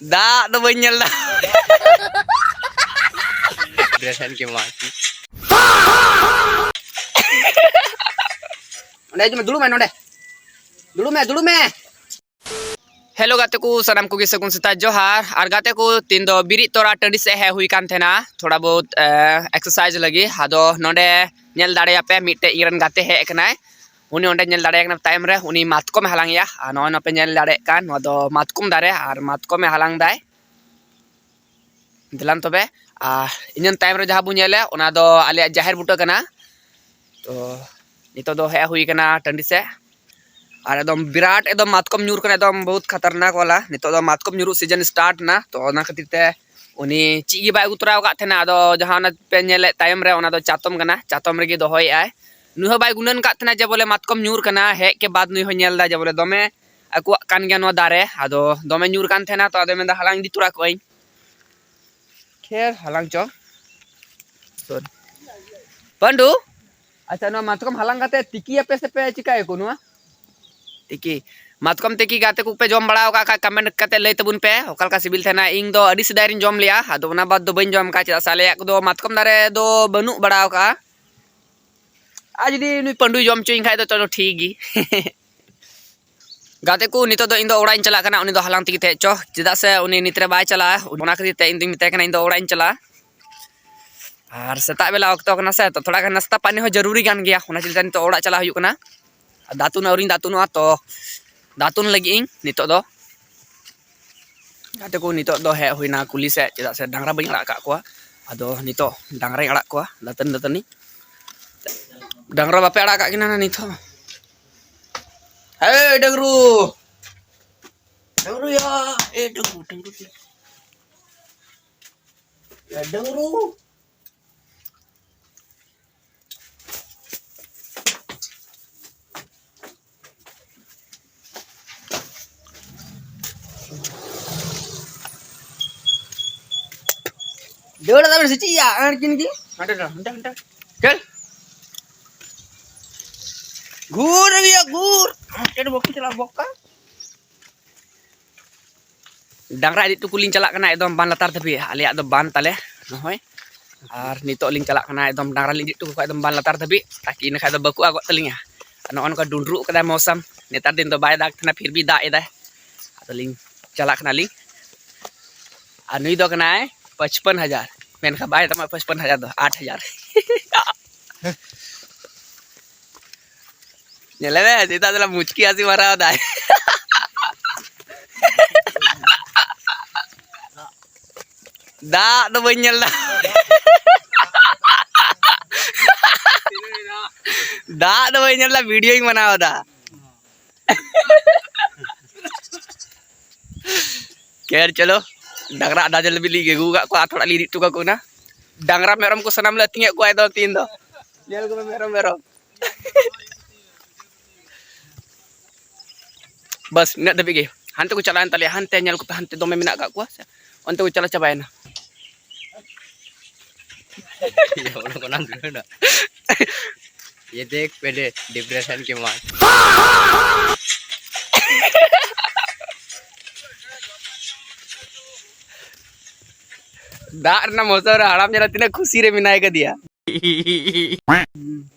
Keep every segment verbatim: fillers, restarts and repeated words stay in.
ᱫᱟᱜ ᱫᱚ ᱵᱟᱹᱧ ᱧᱮᱞ ᱫᱟ᱾ ᱰᱨᱮᱥ ᱦᱮᱱ ᱠᱮ ᱢᱟ᱾ ᱚᱸᱰᱮ ᱦᱤᱡᱩᱜ ᱢᱮ, ᱫᱩᱲᱩᱵ ᱢᱮ ᱱᱚᱸᱰᱮ᱾ ᱫᱩᱲᱩᱵ ᱢᱮ, ᱫᱩᱲᱩᱵ ᱢᱮ᱾ ᱦᱮᱞᱳ ᱜᱟᱛᱮ ᱠᱚ, ᱥᱟᱱᱟᱢ ᱠᱚᱜᱮ ᱥᱟᱹᱜᱩᱱ ᱥᱮᱛᱟᱜ ᱡᱚᱦᱟᱨ᱾ ᱟᱨ ᱜᱟᱛᱮ ᱠᱚ, ᱛᱤᱦᱤᱧ ᱫᱚ ᱵᱤᱨᱤᱫ ᱛᱚᱨᱟ ᱴᱟᱺᱰᱤ ᱥᱮᱫ ᱦᱮᱡ ᱦᱩᱭ ᱠᱟᱱ ᱛᱟᱦᱮᱱᱟ, ᱛᱷᱚᱲᱟ ᱵᱚᱦᱩᱛ, ᱮ, ᱮᱠᱥᱟᱨᱥᱟᱭᱤᱡᱽ ᱞᱟᱹᱜᱤᱫ᱾ ᱟᱫᱚ ᱱᱚᱰᱮ ᱧᱮᱞ ᱫᱟᱲᱮᱭᱟᱯᱮ, ᱢᱤᱫᱴᱮᱡ ᱤᱧ ᱨᱮᱱ ᱜᱟᱛᱮ ᱦᱮᱡ ᱟᱠᱟᱱᱟᱭ᱾ ᱩᱱᱤ ᱚᱸᱰᱮ ᱧᱮᱞ ᱫᱟᱲᱮᱭᱟᱜ ᱠᱟᱱᱟ ᱛᱟᱭᱚᱢ ᱨᱮ, ᱩᱱᱤ ᱢᱟᱛᱠᱚᱢᱮ ᱦᱟᱞᱟᱝ ᱮᱭᱟ᱾ ᱟᱨ ᱱᱚᱜᱼᱚᱭ ᱱᱚᱯᱮ ᱧᱮᱞ ᱫᱟᱲᱮᱭᱟᱜ ᱠᱟᱱ, ᱱᱚᱣᱟ ᱫᱚ ᱢᱟᱛᱠᱚᱢ ᱫᱟᱨᱮ, ᱟᱨ ᱢᱟᱛᱠᱚᱢᱮ ᱦᱟᱞᱟᱝ ᱫᱟᱭ᱾ ᱫᱮᱞᱟᱱ ᱛᱚᱵᱮ, ᱟᱨ ᱤᱧᱟᱹᱜ ᱛᱟᱭᱚᱢ ᱨᱮ ᱡᱟᱦᱟᱸ ᱵᱚᱱ ᱧᱮᱞᱮᱫ, ᱚᱱᱟ ᱫᱚ ᱟᱞᱮᱭᱟᱜ ᱡᱟᱦᱮᱨ ᱵᱩᱴᱟᱹ ᱠᱟᱱᱟ᱾ ᱛᱚ ᱱᱤᱛᱚᱜ ᱫᱚ ᱦᱮᱡ ᱦᱩᱭ ᱠᱟᱱᱟ ᱴᱟᱺᱰᱤ ᱥᱮᱫ᱾ ᱟᱨ ᱮᱠᱫᱚᱢ ᱵᱤᱨᱟᱴ ᱮᱠᱫᱚᱢ ᱢᱟᱛᱠᱚᱢ ᱧᱩᱨ ᱠᱟᱱᱟ, ᱮᱠᱫᱚᱢ ᱵᱚᱦᱩᱛ ᱠᱷᱟᱛᱟᱨᱱᱟᱠ ᱣᱟᱞᱟ᱾ ᱱᱤᱛᱚᱜ ᱫᱚ ᱢᱟᱛᱠᱚᱢ ᱧᱩᱨᱩᱜ ᱥᱤᱡᱮᱱ ᱥᱴᱟᱨᱴ ᱮᱱᱟ, ᱛᱚ ᱚᱱᱟ ᱠᱷᱟᱹᱛᱤᱨ ᱛᱮ ᱩᱱᱤ ᱪᱮᱫ ᱜᱮ ᱵᱟᱭ ᱟᱹᱜᱩ ᱛᱚᱨᱟ ᱟᱠᱟᱫ ᱛᱟᱦᱮᱱᱟ᱾ ᱟᱫᱚ ᱡᱟᱦᱟᱸ ᱚᱱᱟ ᱯᱮ ᱧᱮᱞᱮᱫ ᱛᱟᱭᱚᱢ ᱨᱮ, ᱚᱱᱟ ᱫᱚ ᱪᱟᱛᱚᱢ ᱠᱟᱱᱟ, ᱪᱟᱛᱚᱢ ᱨᱮᱜᱮ ᱫᱚᱦᱚᱭᱮᱫ ᱟᱭ᱾ ᱱᱩᱭ ᱦᱚᱸ ᱵᱟᱭ ᱜᱩᱱᱟᱹᱱ ᱠᱟᱫ ᱛᱟᱦᱮᱱᱟ ᱡᱮ ᱵᱚᱞᱮ ᱢᱟᱛᱠᱚᱢ ᱧᱩᱨ ᱠᱟᱱᱟ᱾ ᱦᱮᱡ ᱠᱮ ᱵᱟᱫ ᱱᱩᱭ ᱦᱚᱸ ᱧᱮᱞ ᱮᱫᱟ ᱡᱮ ᱵᱚᱞᱮ ᱫᱚᱢᱮ ᱟᱠᱚᱣᱟᱜ ᱠᱟᱱ ᱜᱮᱭᱟ ᱱᱚᱣᱟ ᱫᱟᱨᱮ᱾ ᱟᱫᱚ ᱫᱚᱢᱮ ᱧᱩᱨ ᱠᱟᱱ ᱛᱟᱦᱮᱱᱟ, ᱛᱚ ᱟᱫᱚ ᱢᱮᱱᱫᱟ ᱦᱟᱞᱟᱝ ᱤᱫᱤ ᱛᱚᱨᱟ ᱠᱚᱜ ᱟᱹᱧ᱾ ᱠᱷᱮᱨ, ᱦᱟᱞᱟᱝ ᱪᱚ᱾ ᱯᱟᱹᱱᱰᱩ, ᱟᱪᱪᱷᱟ, ᱱᱚᱣᱟ ᱢᱟᱛᱠᱚᱢ ᱦᱟᱞᱟᱝ ᱠᱟᱛᱮ ᱛᱤᱠᱤᱭᱟᱯᱮ ᱥᱮ ᱯᱮ ᱪᱤᱠᱟᱹᱭᱟᱠᱚ ᱱᱚᱣᱟ? ᱛᱤᱠᱤ᱾ ᱢᱟᱛᱠᱚᱢ ᱛᱤᱠᱤ ᱜᱟᱛᱮ ᱠᱚᱯᱮ ᱡᱚᱢ ᱵᱟᱲᱟ ᱟᱠᱟᱫ ᱠᱷᱟᱡ, ᱠᱚᱢᱮᱱᱴ ᱠᱟᱛᱮ ᱞᱟᱹᱭ ᱛᱟᱵᱚᱱ ᱯᱮ, ᱚᱠᱟ ᱞᱮᱠᱟ ᱥᱤᱵᱤᱞ ᱛᱟᱦᱮᱱᱟ᱾ ᱤᱧ ᱫᱚ ᱟᱹᱰᱤ ᱥᱮᱫᱟᱭ ᱨᱤᱧ ᱡᱚᱢ ᱞᱮᱜᱼᱟ, ᱟᱫᱚ ᱚᱱᱟ ᱵᱟᱫ ᱫᱚ ᱵᱟᱹᱧ ᱡᱚᱢ ᱟᱠᱟᱫ, ᱪᱮᱫᱟᱜ ᱥᱮ ᱟᱞᱮᱭᱟᱜ ᱠᱚᱫᱚ ᱢᱟᱛᱠᱚᱢ ᱫᱟᱨᱮ ᱫᱚ ᱵᱟᱹᱱᱩᱜ ᱵᱟᱲᱟ ᱟᱠᱟᱫᱼᱟ᱾ ᱟᱨ ᱡᱩᱫᱤ ᱱᱩᱭ ᱯᱟᱹᱱᱰᱩᱭ ᱡᱚᱢ ᱦᱚᱪᱚᱧ ᱠᱷᱟᱡ ᱫᱚ ᱪᱚᱞᱚ ᱴᱷᱤᱠ ᱜᱮ᱾ ᱜᱟᱛᱮ ᱠᱚ, ᱱᱤᱛᱚᱜ ᱫᱚ ᱤᱧ ᱫᱚ ᱚᱲᱟᱜ ᱤᱧ ᱪᱟᱞᱟᱜ ᱠᱟᱱᱟ, ᱩᱱᱤ ᱫᱚ ᱦᱟᱞᱟᱝ ᱛᱮᱜᱮ ᱛᱟᱦᱮᱸ ᱦᱚᱪᱚ, ᱪᱮᱫᱟᱜ ᱥᱮ ᱩᱱᱤ ᱱᱤᱛ ᱨᱮ ᱵᱟᱭ ᱪᱟᱞᱟᱜᱼᱟ᱾ ᱚᱱᱟ ᱠᱷᱟᱹᱛᱤᱨ ᱛᱮ ᱤᱧ ᱫᱩᱧ ᱢᱮᱛᱟᱭ ᱠᱟᱱᱟ, ᱤᱧ ᱫᱚ ᱚᱲᱟᱜ ᱤᱧ ᱪᱟᱞᱟᱜᱼᱟ᱾ ᱟᱨ ᱥᱮᱛᱟᱜ ᱵᱮᱞᱟ ᱚᱠᱛᱚ ᱠᱟᱱᱟ ᱥᱮ, ᱛᱚ ᱛᱷᱚᱲᱟ ᱜᱟᱱ ᱱᱟᱥᱛᱟ ᱯᱟᱱᱤ ᱦᱚᱸ ᱡᱟᱹᱨᱩᱨᱤ ᱠᱟᱱ ᱜᱮᱭᱟ, ᱚᱱᱟ ᱪᱤᱠᱟᱹ ᱱᱤᱛᱚᱜ ᱚᱲᱟᱜ ᱪᱟᱞᱟᱜ ᱦᱩᱭᱩᱜ ᱠᱟᱱᱟ᱾ ᱟᱨ ᱫᱟᱹᱛᱩᱱ ᱟᱹᱣᱨᱤᱧ ᱫᱟᱹᱛᱩᱱᱚᱜᱼᱟ, ᱛᱚ ᱫᱟᱹᱛᱩᱱ ᱞᱟᱹᱜᱤᱫ ᱤᱧ ᱱᱤᱛᱚᱜ ᱫᱚ᱾ ᱜᱟᱛᱮ ᱠᱚ, ᱱᱤᱛᱚᱜ ᱫᱚ ᱦᱮᱡ ᱦᱩᱭᱱᱟ ᱠᱩᱞᱦᱤ ᱥᱮᱫ, ᱪᱮᱫᱟᱜ ᱥᱮ ᱰᱟᱝᱨᱟ ᱵᱟᱹᱧ ᱟᱲᱟᱜ ᱟᱠᱟᱫ ᱠᱚᱣᱟ᱾ ᱟᱫᱚ ᱱᱤᱛᱚᱜ ᱰᱟᱝᱨᱟᱧ ᱟᱲᱟᱜ ᱠᱚᱣᱟ, ᱫᱟᱹᱛᱟᱹᱱᱤ ᱫᱟᱹᱛᱟᱹᱱᱤ᱾ ᱰᱟᱝᱨᱟ ᱵᱟᱯᱮ ᱟᱲᱟᱜ ᱟᱠᱟᱫ ᱠᱤᱱᱟ ᱱᱤᱛ ᱦᱚᱸ? ᱮᱭ ᱰᱟᱝᱨᱩ! ᱰᱟᱝᱨᱩᱭᱟ! ᱮ ᱰᱟᱝᱨᱩ, ᱰᱟᱝᱨᱩ᱾ ᱮ ᱰᱟᱝᱨᱩ! ᱫᱟᱹᱲ ᱫᱟᱵᱮᱱ ᱥᱮ ᱪᱮᱫ ᱭᱟ? ᱟᱨ ᱠᱤᱱ ᱜᱮ? ᱦᱟᱸᱰᱮ ᱫᱚ, ᱦᱟᱸᱰᱮ, ᱦᱟᱸᱰᱮ᱾ ᱪᱚᱞ᱾ ᱜᱷᱩᱨ ᱨᱮ ᱜᱮᱭᱟ, ᱜᱷᱩᱨ᱾ ᱦᱟᱸᱰᱮ ᱵᱟᱠᱚ ᱪᱟᱞᱟᱜ ᱵᱚᱠᱟ᱾ ᱰᱟᱝᱨᱟ ᱤᱫᱤ ᱦᱚᱴᱚ ᱠᱚᱞᱤᱧ ᱪᱟᱞᱟᱜ ᱠᱟᱱᱟ ᱮᱠᱫᱚᱢ ᱵᱟᱱ ᱞᱟᱛᱟᱨ ᱫᱷᱟᱹᱵᱤᱡ᱾ ᱟᱞᱮᱭᱟᱜ ᱫᱚ ᱵᱟᱱ ᱛᱟᱞᱮ ᱱᱚᱜᱼᱚᱭ᱾ ᱟᱨ ᱱᱤᱛᱚᱜ ᱞᱤᱧ ᱪᱟᱞᱟᱜ ᱠᱟᱱᱟ ᱮᱠᱫᱚᱢ ᱰᱟᱝᱨᱟ ᱞᱤᱧ ᱤᱫᱤ ᱦᱚᱴᱚ ᱠᱟᱠᱚᱣᱟ ᱮᱠᱫᱚᱢ ᱵᱟᱱ ᱞᱟᱛᱟᱨ ᱫᱷᱟᱹᱵᱤᱡ, ᱛᱟᱠᱤ ᱤᱱᱟᱹ ᱠᱷᱟᱡ ᱫᱚ ᱵᱟᱠᱚ ᱟᱜᱚᱜ ᱛᱟᱹᱞᱤᱧᱟ᱾ ᱟᱨ ᱱᱚᱜᱼᱚ ᱱᱚᱝᱠᱟ ᱰᱩᱸᱰᱨᱩᱜ ᱠᱟᱫᱟᱭ ᱢᱳᱥᱟᱢ᱾ ᱱᱮᱛᱟᱨ ᱫᱤᱱ ᱫᱚ ᱵᱟᱭ ᱫᱟᱜᱽ ᱛᱟᱦᱮᱱᱟ, ᱯᱷᱤᱨ ᱵᱷᱤ ᱫᱟᱜ ᱮᱫᱟᱭ᱾ ᱟᱫᱚ ᱞᱤᱧ ᱪᱟᱞᱟᱜ ᱠᱟᱱᱟᱞᱤᱧ᱾ ᱟᱨ ᱱᱩᱭ ᱫᱚ ᱠᱟᱱᱟᱭ ᱯᱟᱸᱪᱯᱟᱱ ᱦᱟᱡᱟᱨ, ᱢᱮᱱᱠᱷᱟᱱ ᱵᱟᱭ ᱫᱟᱢᱟ ᱯᱟᱸᱪᱯᱟᱱ ᱦᱟᱡᱟᱨ ᱫᱚ, ᱟᱴ ᱦᱟᱡᱟᱨ᱾ ᱧᱮᱞᱮ ᱢᱮ, ᱥᱮᱛᱟᱜ ᱫᱚ ᱢᱩᱪᱠᱤ ᱦᱟᱹᱥᱤ ᱢᱟᱨᱟᱣ ᱫᱟᱭ᱾ ᱫᱟᱜ ᱫᱚ ᱵᱟᱹᱧ ᱧᱮᱞ ᱫᱟ᱾ ᱫᱟᱜ ᱫᱚ ᱵᱟᱹᱧ ᱧᱮᱞ ᱫᱟ, ᱵᱷᱤᱰᱤᱭᱳᱧ ᱵᱮᱱᱟᱣ ᱫᱟ᱾ ᱠᱷᱮᱨ ᱪᱚᱞᱚ, ᱰᱟᱝᱨᱟ ᱟᱰᱟ ᱡᱟᱞ ᱵᱤᱞᱤ ᱟᱹᱜᱩ ᱟᱠᱟᱫ ᱠᱚᱣᱟ, ᱛᱷᱚᱲᱟ ᱞᱤᱧ ᱤᱫᱤ ᱦᱚᱴᱚ ᱠᱟᱠᱚ ᱠᱟᱱᱟ᱾ ᱰᱟᱝᱨᱟ ᱢᱮᱨᱚᱢ ᱠᱚ ᱥᱟᱱᱟᱢ ᱞᱮ ᱟᱹᱛᱤᱧᱮᱫ ᱠᱚᱣᱟ ᱮᱠᱫᱚᱢ ᱛᱤᱦᱤᱧ ᱫᱚ᱾ ᱧᱮᱞ ᱠᱚᱢᱮ ᱢᱮᱨᱚᱢ, ᱢᱮᱨᱚᱢ᱾ ᱵᱟᱥ, ᱤᱱᱟᱹᱜ ᱫᱷᱟᱹᱵᱤᱡ ᱜᱮ᱾ ᱦᱟᱱᱛᱮ ᱠᱚ ᱪᱟᱞᱟᱣᱮᱱ ᱛᱟᱞᱮᱭᱟ, ᱦᱟᱱᱛᱮ ᱧᱮᱞ ᱠᱚᱯᱮ, ᱦᱟᱱᱛᱮ ᱫᱚᱢᱮ ᱢᱮᱱᱟᱜ ᱟᱠᱟᱫ ᱠᱚᱣᱟ ᱥᱮ, ᱚᱱᱛᱮ ᱠᱚ ᱪᱟᱞᱟᱣ ᱪᱟᱵᱟᱭᱮᱱᱟ᱾ ये देख पहले डिप्रेशन के मार। ᱫᱟᱜ ᱨᱮᱱᱟᱜ ᱢᱚᱡᱟ ᱨᱮ ᱦᱟᱲᱟᱢ ᱧᱮᱞ ᱛᱤᱱᱟᱹᱜ ᱠᱷᱩᱥᱤ ᱨᱮ ᱢᱮᱱᱟᱭ ᱠᱟᱫᱮᱭᱟ᱾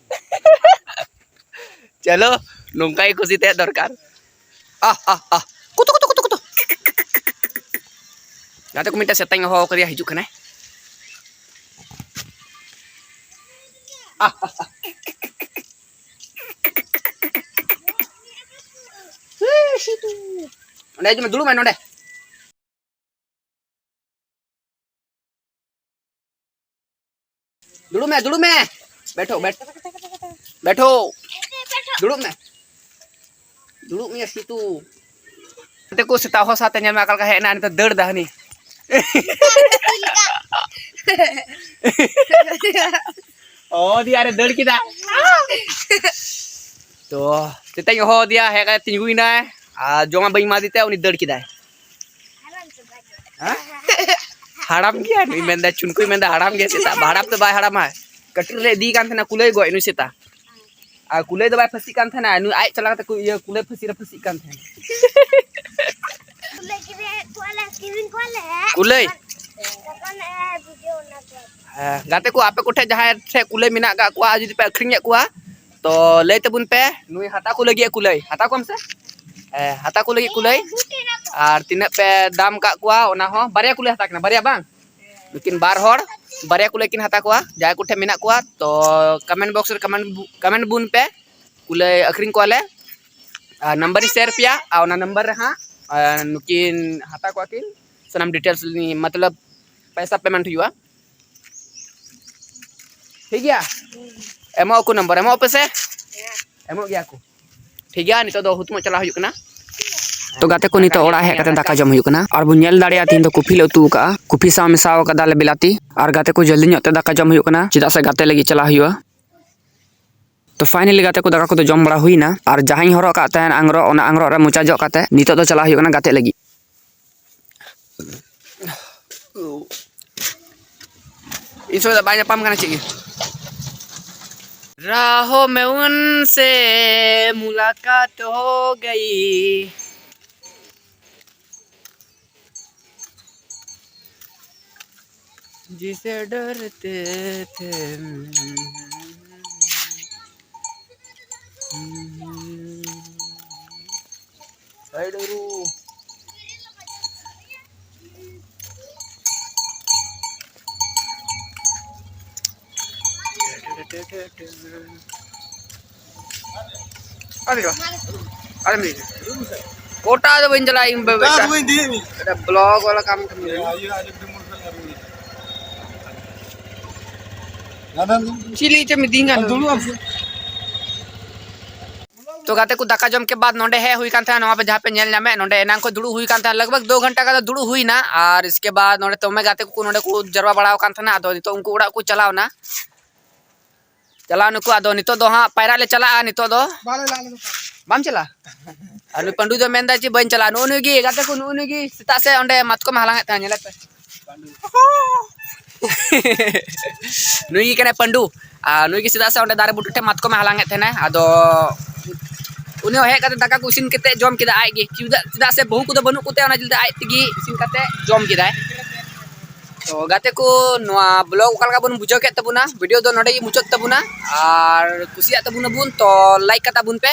ᱪᱚᱞᱚ, ᱱᱚᱝᱠᱟ ᱜᱮ ᱠᱩᱥᱤ ᱛᱟᱦᱮᱸ ᱫᱚᱨᱠᱟᱨ᱾ ᱟᱦ, ᱟᱦ, ᱟᱦ᱾ ᱠᱩᱛᱩ, ᱠᱩᱛᱩ, ᱠᱩᱛᱩ, ᱠᱩᱛᱩ᱾ ᱜᱟᱛᱮ ᱠᱚ ᱢᱤᱫᱴᱟᱝ ᱥᱮᱛᱟᱧ ᱦᱚᱦᱚ ᱠᱟᱫᱮᱭᱟ, ᱦᱤᱡᱩᱜ ᱠᱟᱱᱟᱭ᱾ ᱟᱦ, ᱟᱦ, ᱟᱦ᱾ ᱚᱸᱰᱮ ᱦᱤᱡᱩᱜ ᱢᱮ, ᱫᱩᱲᱩᱵ ᱢᱮ ᱱᱚᱸᱰᱮ᱾ ᱫᱩᱲᱩᱵ ᱢᱮ, ᱫᱩᱲᱩᱵ ᱢᱮ᱾ ᱵᱮᱴᱷᱳ, ᱵᱮᱴᱷᱳ᱾ ᱵᱮᱴᱷᱳ᱾ ᱫᱩᱲᱩᱵ ᱢᱮ᱾ ᱫᱩᱲᱩᱵ ᱢᱮᱭᱟ ᱥᱤᱛᱩ᱾ ᱜᱟᱛᱮ ᱠᱚ ᱥᱮᱛᱟᱜ ᱦᱚᱸ ᱥᱟᱶᱛᱮ ᱧᱮᱞ ᱢᱮ ᱚᱠᱟ ᱞᱮᱠᱟ ᱦᱮᱡ ᱮᱱᱟ, ᱱᱤᱛᱚᱜ ᱫᱟᱹᱲ ᱫᱟ ᱦᱟᱹᱱᱤ᱾ ᱚ, ᱫᱤᱭᱟ ᱨᱮ ᱫᱟᱹᱲ ᱠᱮᱫᱟ᱾ ᱛᱚ, ᱥᱮᱛᱟᱧ ᱦᱚᱦᱚ ᱟᱫᱮᱭᱟ, ᱦᱮᱡ ᱠᱟᱛᱮ ᱛᱤᱸᱜᱩᱭᱮᱱᱟᱭ᱾ ᱟᱨ ᱡᱚᱢᱟᱜ ᱵᱟᱹᱧ ᱮᱢᱟᱫᱮ ᱛᱮ ᱩᱱᱤ ᱫᱟᱹᱲ ᱠᱮᱫᱟᱭ᱾ ᱦᱮᱸ? ᱦᱟᱲᱟᱢ ᱜᱮᱭᱟ ᱱᱩᱭ, ᱢᱮᱱᱫᱟ ᱪᱩᱱᱠᱩᱭ ᱢᱮᱱᱫᱟ ᱦᱟᱲᱟᱢ ᱜᱮᱭᱟ ᱥᱮᱛᱟ᱾ ᱦᱟᱲᱟᱢ ᱫᱚ ᱵᱟᱭ ᱦᱟᱲᱟᱢᱟ᱾ ᱠᱟᱹᱴᱤᱡ ᱨᱮᱞᱮ ᱤᱫᱤᱭᱮ ᱠᱟᱱ ᱛᱟᱦᱮᱱᱟ ᱠᱩᱞᱟᱹᱭ ᱜᱚᱡ ᱱᱩᱭ ᱥᱮᱛᱟ᱾ ᱟᱨ ᱠᱩᱞᱟᱹᱭ ᱫᱚ ᱵᱟᱭ ᱯᱷᱟᱹᱥᱤᱜ ᱠᱟᱱ ᱛᱟᱦᱮᱱᱟ, ᱱᱩᱭ ᱟᱡ ᱪᱟᱞᱟᱣ ᱠᱟᱛᱮ ᱠᱩ-, ᱤᱭᱟᱹ ᱠᱩᱞᱟᱹᱭ ᱯᱷᱟᱹᱥᱤ ᱨᱮ ᱯᱷᱟᱹᱥᱤᱜ ᱠᱟᱱ ᱛᱟᱦᱮᱱᱟ᱾ ᱠᱩᱞᱟᱹᱭ᱾ ᱦᱮᱸ, ᱜᱟᱛᱮ ᱠᱚ, ᱟᱯᱮ ᱠᱚᱴᱷᱮᱱ ᱡᱟᱦᱟᱸᱭ ᱴᱷᱮᱱ ᱠᱩᱞᱟᱹᱭ ᱢᱮᱱᱟᱜ ᱟᱠᱟᱫ ᱠᱚᱣᱟ, ᱟᱨ ᱡᱩᱫᱤ ᱯᱮ ᱟᱹᱠᱷᱨᱤᱧᱮᱫ ᱠᱚᱣᱟ, ᱛᱚ ᱞᱟᱹᱭ ᱛᱟᱵᱚᱱ ᱯᱮ, ᱱᱩᱭ ᱦᱟᱛᱟᱣ ᱠᱚ ᱞᱟᱹᱜᱤᱫ ᱠᱩᱞᱟᱹᱭ᱾ ᱦᱟᱛᱟᱣ ᱠᱚᱣᱟᱢ ᱥᱮ? ᱦᱮᱸ, ᱦᱟᱛᱟᱣ ᱠᱚ ᱞᱟᱹᱜᱤᱫ ᱠᱩᱞᱟᱹᱭ᱾ ᱟᱨ ᱛᱤᱱᱟᱹᱜ ᱯᱮ ᱫᱟᱢ ᱠᱟᱜ ᱠᱚᱣᱟ, ᱚᱱᱟ ᱦᱚᱸ᱾ ᱵᱟᱨᱭᱟ ᱠᱩᱞᱟᱹᱭ ᱦᱟᱛᱟᱣ ᱠᱤᱱᱟ, ᱵᱟᱨᱭᱟ ᱵᱟᱝ? ᱱᱩᱠᱤᱱ ᱵᱟᱨ ᱦᱚᱲ, ᱵᱟᱨᱭᱟ ᱠᱩᱞᱟᱹᱭ ᱠᱤᱱ ᱦᱟᱛᱟᱣ ᱠᱚᱣᱟ᱾ ᱡᱟᱦᱟᱸᱭ ᱠᱚᱴᱷᱮᱱ ᱢᱮᱱᱟᱜ ᱠᱚᱣᱟ, ᱛᱚ comment box ᱨᱮ comment ᱵᱩ-, comment ᱵᱚᱱ ᱯᱮ, ᱠᱩᱞᱟᱹᱭ ᱟᱹᱠᱷᱨᱤᱧ ᱠᱚᱣᱟᱞᱮ᱾ ᱟᱨ number ᱤᱧ share ᱯᱮᱭᱟ, ᱟᱨ ᱚᱱᱟ number ᱨᱮ ᱦᱟᱸᱜ, ᱟᱨ ᱱᱩᱠᱤᱱ ᱦᱟᱛᱟᱣ ᱠᱚᱣᱟ ᱠᱤᱱ, ᱥᱟᱱᱟᱢ details ᱞᱤᱧ, ᱢᱚᱛᱞᱚᱵ ᱯᱚᱭᱥᱟ payment ᱦᱩᱭᱩᱜᱼᱟ᱾ ᱴᱷᱤᱠ ᱜᱮᱭᱟ? ᱮᱢᱚᱜ ᱟᱠᱚ number, ᱮᱢᱚᱜ ᱟᱯᱮ ᱥᱮ? ᱮᱢᱚᱜ ᱜᱮᱭᱟ ᱠᱚ᱾ ᱴᱷᱤᱠ ᱜᱮᱭᱟ, ᱱᱤᱛᱚᱜ ᱫᱚ ᱦᱩᱛᱩᱢᱚᱜ ᱪᱟᱞᱟᱣ ᱦᱩᱭᱩᱜ ᱠᱟᱱᱟ᱾ ᱛᱚ ᱜᱟᱛᱮ ᱠᱚ, ᱱᱤᱛᱚᱜ ᱚᱲᱟᱜ ᱦᱮᱡ ᱠᱟᱛᱮ ᱫᱟᱠᱟ ᱡᱚᱢ ᱦᱩᱭᱩᱜ ᱠᱟᱱᱟ᱾ ᱟᱨ ᱵᱚᱱ ᱧᱮᱞ ᱫᱟᱲᱮᱭᱟᱜᱼᱟ, ᱛᱤᱦᱤᱧ ᱫᱚ ᱠᱚᱯᱷᱤ ᱞᱮ ᱩᱛᱩ ᱟᱠᱟᱫᱼᱟ, ᱠᱚᱯᱷᱤ ᱥᱟᱶ ᱢᱮᱥᱟᱣ ᱟᱠᱟᱫᱟ ᱞᱮ ᱵᱤᱞᱟᱛᱤ᱾ ᱟᱨ ᱜᱟᱛᱮ ᱠᱚ, ᱡᱚᱞᱫᱤ ᱧᱚᱜ ᱛᱮ ᱫᱟᱠᱟ ᱡᱚᱢ ᱦᱩᱭᱩᱜ ᱠᱟᱱᱟ, ᱪᱮᱫᱟᱜ ᱥᱮ ᱜᱟᱛᱮ ᱞᱟᱹᱜᱤᱫ ᱪᱟᱞᱟᱣ ᱦᱩᱭᱩᱜᱼᱟ᱾ ᱛᱚ finally ᱜᱟᱛᱮ ᱠᱚ, ᱫᱟᱠᱟ ᱠᱚᱫᱚ ᱡᱚᱢ ᱵᱟᱲᱟ ᱦᱩᱭᱱᱟ᱾ ᱟᱨ ᱡᱟᱦᱟᱸᱧ ᱦᱚᱨᱚᱜ ᱠᱟᱜ ᱛᱟᱦᱮᱱ ᱟᱝᱨᱚᱜ, ᱚᱱᱟ ᱟᱝᱨᱚᱜ ᱨᱮ ᱢᱚᱪᱟ ᱡᱚᱜ ᱠᱟᱛᱮ ᱱᱤᱛᱚᱜ ᱫᱚ ᱪᱟᱞᱟᱣ ᱦᱩᱭᱩᱜ ᱠᱟᱱᱟ ᱜᱟᱛᱮ ᱞᱟᱹᱜᱤᱫ᱾ ᱤᱧ ᱥᱚᱸᱜᱮ ᱫᱚ ᱵᱟᱭ ᱧᱟᱯᱟᱢ ᱠᱟᱱᱟ ᱪᱮᱫ ᱜᱮ᱾ राहों में उनसे मुलाकात हो गई, जिसे डरते थे। ᱟᱨᱮ ᱵᱟ, ᱟᱨᱮ ᱢᱤᱫ ᱜᱚᱴᱟ ᱫᱚ ᱵᱟᱹᱧ ᱪᱟᱞᱟᱜᱼᱟ ᱤᱧ ᱵᱟᱵᱟ᱾ ᱚᱠᱟ ᱫᱚ ᱵᱟᱹᱧ ᱤᱫᱤᱭᱮᱫ ᱢᱮᱭᱟ? ᱮᱴᱟᱜ vlog ᱵᱟᱞᱟ ᱠᱟᱹᱢᱤ ᱠᱟᱹᱢᱤ᱾ ᱤᱭᱟᱹ, ᱤᱭᱟᱹ, ᱟᱡᱚᱢ ᱫᱮ ᱢᱩᱨᱜᱟᱹ ᱟᱨ ᱢᱤᱫ᱾ ᱪᱤᱞᱤ ᱪᱚᱢ ᱤᱫᱤᱧ ᱠᱟᱱ? ᱫᱩᱲᱩᱵ ᱟᱢ ᱥᱮ᱾ ᱛᱚ ᱜᱟᱛᱮ ᱠᱚ, ᱫᱟᱠᱟ ᱡᱚᱢ ᱠᱮ ᱵᱟᱫ ᱱᱚᱰᱮ ᱦᱮᱡ ᱦᱩᱭ ᱠᱟᱱ ᱛᱟᱦᱮᱱᱟ, ᱱᱚᱣᱟ ᱯᱮ ᱡᱟᱦᱟᱸ ᱯᱮ ᱧᱮᱞ ᱧᱟᱢᱮᱫ, ᱱᱚᱰᱮ ᱮᱱᱟᱝ ᱠᱷᱚᱱ ᱫᱩᱲᱩᱵ ᱦᱩᱭ ᱠᱟᱱ ᱛᱟᱦᱮᱱᱟ, ᱞᱟᱜᱽ ᱵᱷᱟᱜᱽ ᱫᱩ ᱜᱷᱚᱱᱴᱟ ᱠᱟᱛᱮ ᱫᱩᱲᱩᱵ ᱦᱩᱭᱱᱟ᱾ ᱟᱨ ᱤᱥᱠᱮ ᱵᱟᱫ ᱱᱚᱰᱮ ᱫᱚᱢᱮ ᱜᱟᱛᱮ ᱠᱚᱠᱚ ᱱᱚᱰᱮ ᱠᱚ ᱡᱟᱨᱣᱟ ᱵᱟᱲᱟ ᱟᱠᱟᱱ ᱛᱟᱦᱮᱱᱟ, ᱟᱫᱚ ᱱᱤᱛᱚᱜ ᱩᱱᱠᱩ ᱚᱲᱟᱜ ᱠᱚ ᱪᱟᱞᱟᱣ ᱮᱱᱟ, ᱪᱟᱞᱟᱣ ᱱᱟᱠᱚ᱾ ᱟᱫᱚ ᱱᱤᱛᱚᱜ ᱫᱚ ᱦᱟᱸᱜ ᱯᱟᱭᱨᱟᱜ ᱞᱮ ᱪᱟᱞᱟᱜᱼᱟ᱾ ᱱᱤᱛᱚᱜ ᱫᱚ ᱵᱟᱢ ᱪᱟᱞᱟᱜᱼᱟ? ᱟᱨ ᱱᱩᱭ ᱯᱟᱹᱱᱰᱩ ᱫᱚ ᱢᱮᱱᱫᱟ ᱡᱮ ᱵᱟᱹᱧ ᱪᱟᱞᱟᱜᱼᱟ᱾ ᱱᱩᱜᱼᱩ ᱱᱩᱭ ᱜᱮ ᱜᱟᱛᱮ ᱠᱚ, ᱱᱩᱜᱼᱩ ᱱᱩᱭ ᱜᱮ ᱥᱮᱛᱟᱜ ᱥᱮ ᱚᱸᱰᱮ ᱢᱟᱛᱠᱚᱢ ᱦᱟᱞᱟᱝ ᱮᱫ ᱛᱟᱦᱮᱱᱟ, ᱧᱮᱞᱮᱫ ᱯᱮ᱾ ᱱᱩᱭ ᱜᱮ ᱠᱟᱱᱟᱭ ᱯᱟᱹᱱᱰᱩ᱾ ᱟᱨ ᱱᱩᱭ ᱜᱮ ᱥᱮᱛᱟᱜ ᱥᱮ ᱚᱸᱰᱮ ᱫᱟᱨᱮ ᱵᱩᱴᱟᱹ ᱴᱷᱮᱱ ᱢᱟᱛᱠᱚᱢᱮ ᱦᱟᱞᱟᱝ ᱮᱫ ᱛᱟᱦᱮᱱᱟ᱾ ᱟᱫᱚ ᱩᱱᱤ ᱦᱚᱸ ᱦᱮᱡ ᱠᱟᱛᱮ ᱫᱟᱠᱟ ᱠᱚ ᱤᱥᱤᱱ ᱠᱟᱛᱮ ᱡᱚᱢ ᱠᱮᱫᱟ ᱟᱡ ᱜᱮ᱾ ᱪᱮᱫᱟᱜ, ᱪᱮᱫᱟᱜ ᱥᱮ ᱵᱟᱹᱦᱩ ᱠᱚᱫᱚ ᱵᱟᱹᱱᱩᱜ ᱠᱚᱛᱮ, ᱚᱱᱟ ᱪᱚᱞᱛᱮ ᱟᱡ ᱛᱮᱜᱮ ᱤᱥᱤᱱ ᱠᱟᱛᱮ ᱡᱚᱢ ᱠᱮᱫᱟᱭ᱾ ᱛᱚ ᱜᱟᱛᱮ ᱠᱚ, ᱱᱚᱣᱟ vlog ᱚᱠᱟ ᱞᱮᱠᱟ ᱵᱚᱱ ᱵᱩᱡᱷᱟᱹᱣ ᱠᱮᱫ ᱛᱟᱵᱚᱱᱟ, video ᱫᱚ ᱱᱚᱰᱮ ᱜᱮ ᱢᱩᱪᱟᱹᱫ ᱛᱟᱵᱚᱱᱟ᱾ ᱟᱨ ᱠᱩᱥᱤᱭᱟᱜ ᱛᱟᱵᱚᱱᱟᱵᱚᱱ ᱛᱚ like ᱠᱟᱛᱟ ᱵᱚᱱ ᱯᱮ᱾